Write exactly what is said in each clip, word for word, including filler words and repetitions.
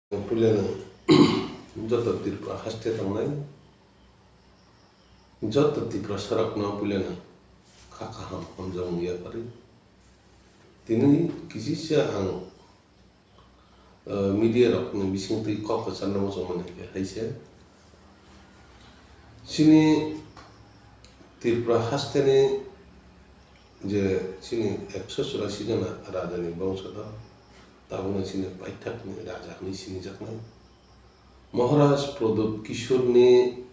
Puilano joto Tripura haste tongnai, joto Tiprasarokno puilano kha kaham hamjakmung yapharwi. Tini kisisa ang, eh, media rokni bisingtwi kok kwcharna muchungmani khe hai se. Chini Tripura hasteni je chini ekso churasi jona rajani bongsodo, tabukno chini paithakni raja hwnwi sinijaknai. Maharaj Pradyut Kishorni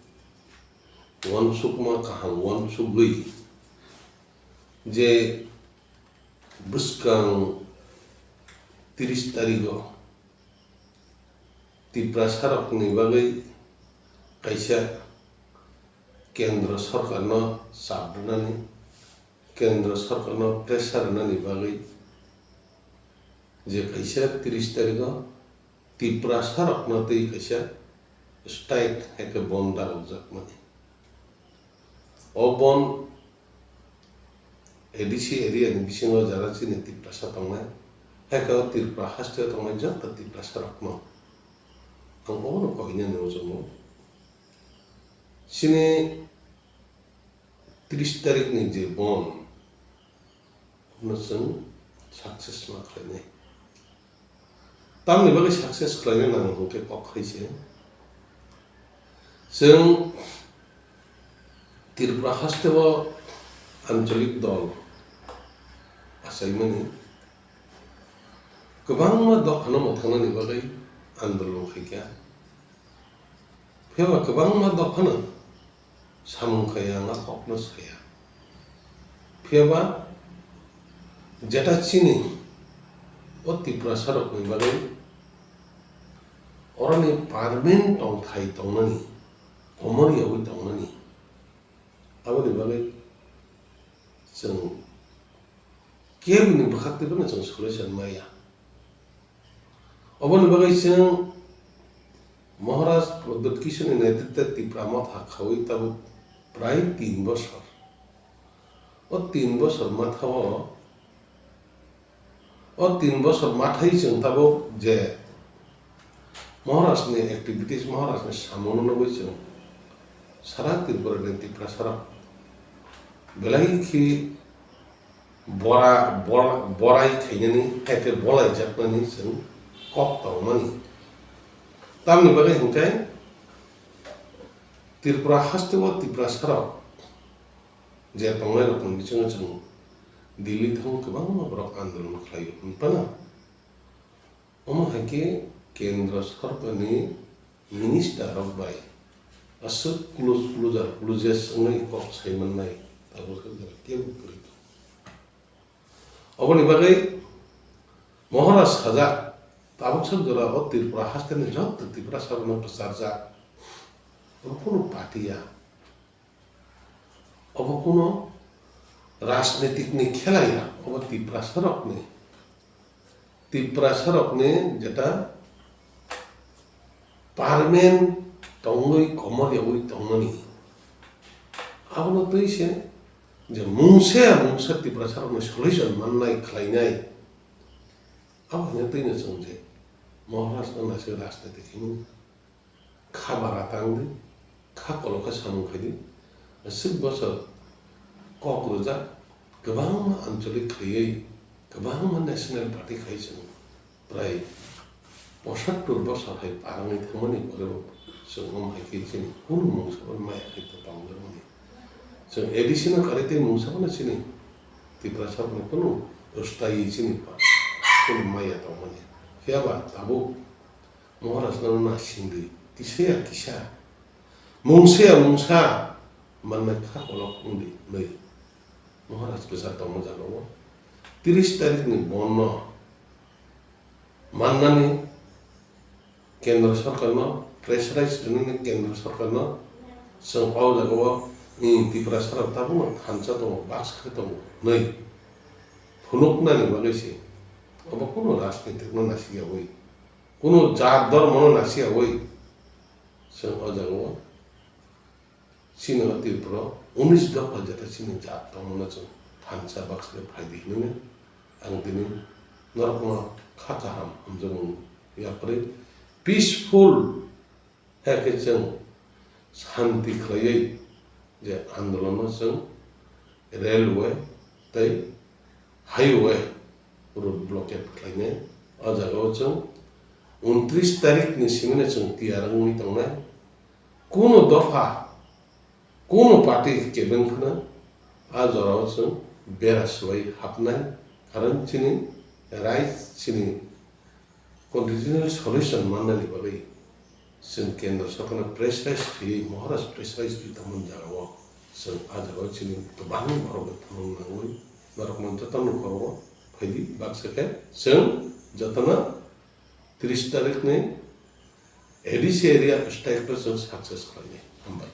uansukma kaham uansugwi je bwskang tris tarigo Tiprasarokni bagwi kaisa kendro sorkarno chap rwnani, kendro sorkarno pressure rwnani bagwi je kaisa tris tarigo Tiprasarokno twi kaisa strike hai khe bon dalokjakmani. O bon A D C area ni bisingo jara chini Tiprasa tongnai, hai khe o Tripura haste o tongnai joto Tiprasarokno ang obono koinani muchungo. Chini tris tarikni je bon, no chwng success ma khlainai. Tamni bagwi success khlaina nango hwnkhe kok hai se. Chwng Tripura hasteo ancholik dol achaimani kwbangma dophano mwthangnani bagwi andolon khaikha. Phiya ba kwbangma dophano samung khaiya, wngkha kokno saya. Phiya ba jeta chini o Tiprasarokni bagwi oroni permanent tongthai tongnani, komor yaui tongnani, aboni bagwi chwng kebini bwkhaktwi phano chwng solution maya. Oboni bagwi chwng Maharaj Pradyut Kishorni netritwe Tipra Motha khaui tabuk prai tin bosor. O tin bosor mathao, o tin bosor mathai chwng tabuk je Maharajni activities, Maharajni samungno nugwi chwng sara Tripurani Tiprasarok belai khe bora-, bor-, borai khainani, hai khe bolaijaknani chwng kok tongmani. Tamni bagwi hwnkhe Tripura hasteo Tiprasarok je tongnairokni bisingo chwng Delhi thango kwbangma borok andolon khlaio hwn phano. Omo hai khe kendro sorkarni minister rok bai aswk close, closer, closest wngwi kok sai mannai, tabuk kebo kwrwi tongo. Oboni bagwi Maharaj sajak, tabuk sak jora o Tripura hasteni joto Tiprasa rokno kwcharjak. Obo kunu party ya. Obo kunu rajnitik ni khela ya, obo Tiprasa rokni, Tiprasa rokni jeta permanent tongwi komor yaui tongmani. Abono twi se je mungsa ya mungsa Tiprasa rokni solution mannai khlainai. Abo hwnwi twi no chwng je Maharaj no naisik rajnitik himwi kha bara tang di, kha kolok khe samung khai di. Aswk bosor kok rwjak, kwbangma ancholik khaiwi, kwbangma national party khai chwng prai posattur bosor hai parangwi thangmani pore bo chwng omo hai khe chini kunu mungsa bo maya khai tongjakmani. Chwng A D C no karwi tei mungsa bono chini Tiprasa rokni kunu staiwi chini pa-, kunu maya tongmani. Phiya ba tabuk Maharaj no nasingdi, kisa ya kisa, mungsa ya mungsa mannai kha kolok wngdi hwnwi Maharaj kwchar tongma jagao tris tarikni bonno mannani kendro sorkarno, pressurize rwnani kendro sorkarno chwng o jagao, hmm, Tiprasarok tabukno thansa tongo, baksa khe tongo hwnwi phunuknani bagwi se. Obo kunu rajnitikno nasiyaui, kunu jat dhormono nasiyaui chwng o jagao chini o Tripura unis dopha jeta chini jat tongmano chwng thansa baksa khe phaidi hwnwi ang tini norokno kha kaham hamjakmung yapharwi peaceful, hakhe chwng shanti khlaiwi je andolono chwng railway tei highway road blockade khlainai. O jagao chwng untris tarikni simino chwng tiyar wngwi tongnai. Kuno dopha, kuno party kebeng phano a jorao chwng bera swbai hapnai, karon chini rai chini constitutional solution mannani bagwi chwng kendra sorkarno pressurize khaiwi, Maharaj pressurize khaiwi tongmani jagao chwng a jagao chini kwbangma borok thangna nangwi norokno jotono khoro phaidi baksa khe chwng jotono tris tarikni A D C area strike-o chwng success khlainai. Hambai.